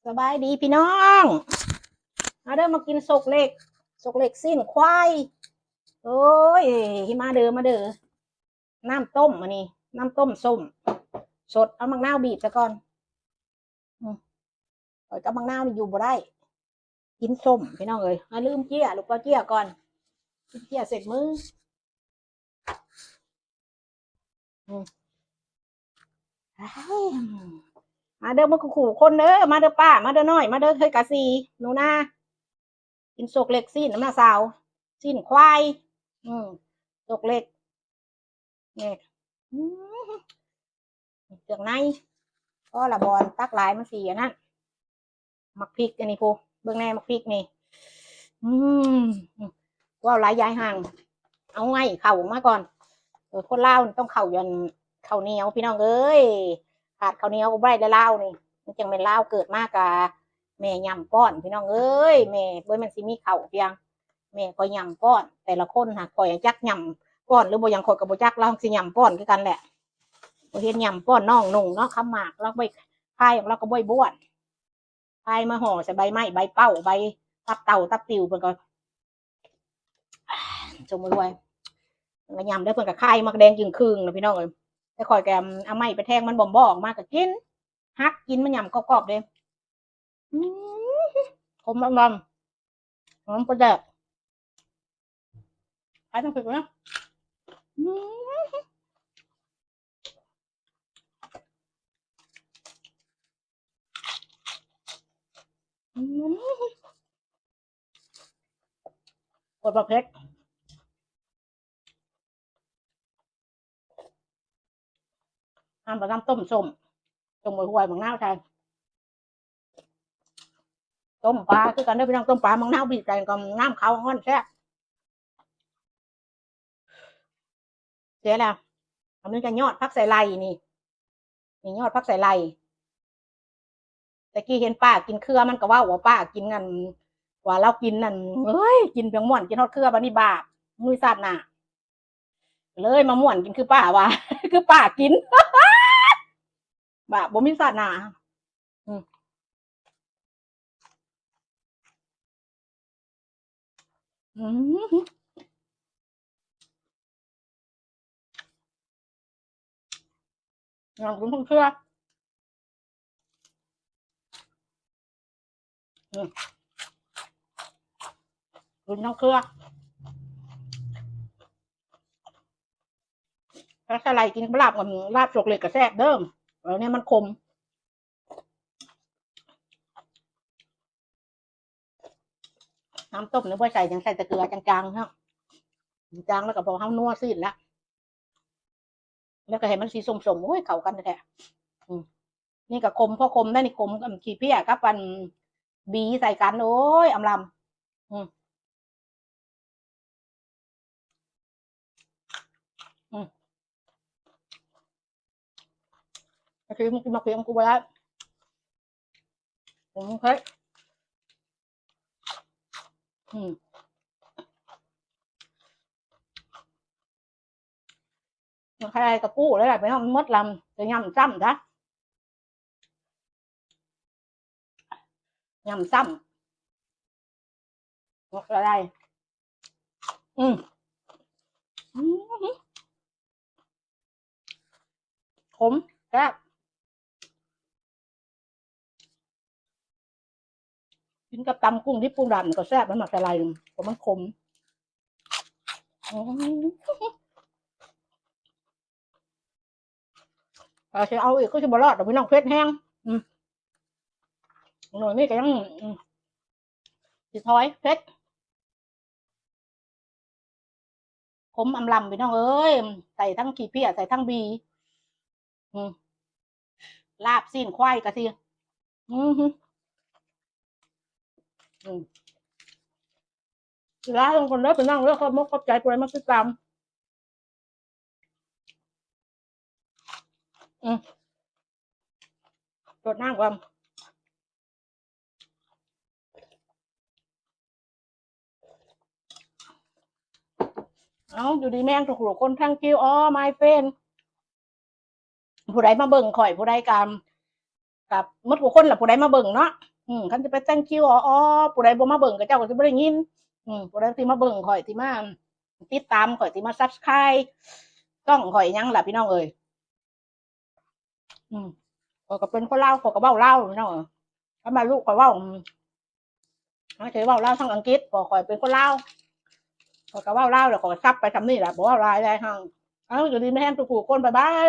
ສະບາຍດີພີ່ນ້ອງ ມາເດີມາກິນສົກເລັກ ສົກເລັກຊີ້ນຄວາຍ. ໂອ້ຍ ມາເດີ ມາເດີ ນ້ຳຕົ້ມ ອັນນີ້ນ້ຳຕົ້ມສົ້ມ ສົດ ເອົາໝາກນາວບີບຊະກ່ອນ. ອືມ ຂ້ອຍກັບໝາກນາວນີ້ຢູ່ບໍ່ໄດ້ ກິນສົ້ມພີ່ນ້ອງເອີຍ. ອ່າ ລືມເຈ້ຍ ລູກເປົາເຈ້ຍກ່ອນ ເຈ້ຍເຊັດມື. ອືມ ອ້າຍ ມາເດີໝົດຄູ່ຄົນເດີ ມາເດີປ້າ ມາເດີນ້ອຍ ມາເດີເຄີຍກາສີ ໜູນາ ກິນສົກເລັກຊີ້ນນຳນ້າສາວ ຊີ້ນຄວາຍ ອືມ ສົກເລັກ ນີ້ ອືມ ເຄື່ອງໃນ ພໍລະ ບໍ່ຕັກຫຼາຍມັນຊິອັນນັ້ນ. ໝາກພິກອັນນີ້ພຸ້ນ ເບິ່ງແດ່ໝາກພິກນີ້ ອືມ ເວົ້າຫຼາຍຢາຍຫ່າງ ເອົາໄມ້ເຂົ້າອອກມາກ່ອນ. ເອີ ຄົນລາວນີ້ຕ້ອງເຂົ້າ ອັນ ເຂົ້າໜຽວພີ່ນ້ອງເອີຍ ຂາດເຂົ້າໜຽວກໍບໍ່ໄດ້ເດ້ລາວນີ້ ມັນຈັ່ງແມ່ນລາວ ເກີດມາກະແມ່ຫຍ້ຳປ້ອນພີ່ນ້ອງເອີຍ. ແມ່ບໍ່ແມ່ນຊິມີເຂົ້າພຽງ ແມ່ຂ້ອຍຫຍ້ຳປ້ອນ ແຕ່ລະຄົນຫາ ຂ້ອຍຈັກຫຍ້ຳປ້ອນຫຼືບໍ່ຫຍັງ ຂ້ອຍກໍບໍ່ຈັກ ລາວຊິຫຍ້ຳປ້ອນຄືກັນແຫຼະ. ບໍ່ເຫັນຫຍ້ຳປ້ອນນ້ອງນຸ່ງເນາະ ຄຳໝາກລາວບໍ່ຂາຍ ລາວກໍບໍ່ບ້ວນ ຂາຍມາຫໍ່ໃສ່ໃບໄມ້ ໃບເປົ້າ ໃບຕັບເຕົ່າຕັບຕິ່ວ ເພິ່ນກໍຊົມຮວຍ ເພິ່ນກໍຫຍ້ຳເດ້ ເພິ່ນກໍຂາຍໝາກແດງຈຶ່ງຄຶ່ງນະພີ່ນ້ອງເອີຍ. ແຕ່ຂ້ອຍກໍເອົາໄມ້ໄປແທງມັນບໍ່ໆອອກມາກໍກິນ ຫັກກິນ ມັນຫຍ້ຳກອບໆເດ້. ອືມ ຂົມລຳໆ ຫອມປາແດກ ຂາຍນ້ຳພຣິກນະ ອືມ ອືມ ໂຄດວ່າເຜັດ. ນ້ຳປາ ນ້ຳຕົ້ມສົ້ມ ຕົ້ມບັກຫວາຍບັກນາວໃສ່ ຕົ້ມປາຄືກັນເດີພີ່ນ້ອງ ຕົ້ມປາບັກນາວບີບໃສ່ ກໍນ້ຳເຂົ້າຮ້ອນແຊບ. ເສຍແລ້ວ ອັນນີ້ກໍຍອດຜັກໄຊໄລ່ນີ້ ນີ້ຍອດຜັກໄຊໄລ່. ແຕ່ກີ້ເຫັນປ້າກິນເຄືອ ມັນກໍເວົ້າວ່າປ້າກິນອັນ ວ່າລາວກິນອັນ ເອີຍ ກິນພຽງມ່ວນ ກິນຮອດເຄືອ ບັດນີ້ບາບ ມີຊາດໜ້າ ເລີຍມາມ່ວນກິນຄືປ້າວ່າ ຄືປ້າກິນ ບາບ ບໍ່ມີຊາດໜ້າ. ອືມ ອືມ ຫຍັງກິນທັງເຄືອ ອືມ ກິນທັງເຄືອ ຖ້າສະໄຫຼກິນກັບລາບ ລາບສົກເລັກກໍແຊບເດີ ອັນນີ້ມັນຂົມ. ນ້ຳຕົ້ມນີ້ບໍ່ໃສ່ຫຍັງ ໃສ່ແຕ່ເກືອຈາງໆເນາະ ຈາງແລ້ວກໍພໍເຮົານົວຊີ້ນລະ ແລ້ວກໍໃຫ້ມັນສີສົ້ມໆ ໂອ້ຍ ເຂົ້າກັນແທ້ໆ. ອືມ ນີ້ກໍຂົມ ພໍຂົມໄດ໋ນີ້ ຂົມ ອືມ ຂີ້ເພຍກັບອັນບີໃສ່ກັນ ໂອ້ຍ ອຳລຳ. ອືມ ອືມ ກະທິ ມັນກິນໝາກເຂືອນ ມັນກິນບໍ່ໄດ້ ອືມ ເຜັດ ອືມ ມັນຄະໄດ້ຕະປູເລີຍລະ ໄປເນາະ ມັນໝົດລຳ ຈະຫຍ້ຳຊ້ຳຊະ. ຫຍ້ຳຊ້ຳ ໝົດລະໄດ ອືມ ອືມ ຂົມ ແຊບ ກິນກັບຕຳກຸ້ງດິບກຸ້ງດຳກໍແຊບ ມັນໝາກສາຫຼ່າຍ ເພາະມັນຂົມ. ອືມ ຖ້າຊິເອົາອີກຄືຊິບໍ່ລອດດອກພີ່ນ້ອງ ເຜັດແຮງ. ອືມ ໜ່ວຍນີ້ກໍຍັງ ອືມ ຊິຖອຍ ເຜັດ ຂົມອຳລຳ ພີ່ນ້ອງເອີຍ ໃສ່ທັງຂີ້ເພຍ ໃສ່ທັງບີ ອືມ ລາບຊີ້ນຄວາຍກະຊິ ອືມ ອືມ ລາລົງກ່ອນເດີພີ່ນ້ອງເດີ ຂອບມົກຂອບໃຈຜູ້ໃດມາຕິດຕາມ. ອືມ ສົດນ້ຳກ່ອນ. ເອົາ ຢູ່ດີແມ່ນທຸກໆຄົນ Thank you all my friend ຜູ້ໃດມາເບິ່ງຂ້ອຍ ຜູ້ໃດກະ ກະໝົດທຸກຄົນລະ ຜູ້ໃດມາເບິ່ງເນາະ. อืม คันสิไป thank you อ๋อๆ ผู้ใดบ่มาเบิ่ง เขาเจ้าก็สิบ่ได้ยิน อืม ผู้ใดที่มาเบิ่งข้อย ที่มาติดตามข้อย ที่มา subscribe ช่องข้อยหยังล่ะพี่น้องเอ้ย อืม ข้อยก็เป็นคนลาว ข้อยก็เว้าลาวพี่น้องเอ้ย คันว่าลูกข้อยเว้า อืม เฮาสิเว้าลาวทางอังกฤษ เพราะข้อยเป็นคนลาว ข้อยก็เว้าลาว แล้วข้อยก็ซับไปส่ำนี้ล่ะ บ่เว้าหลายหลายทาง เอา อยู่ดีมีแฮงทุกผู้คน บ๊ายบาย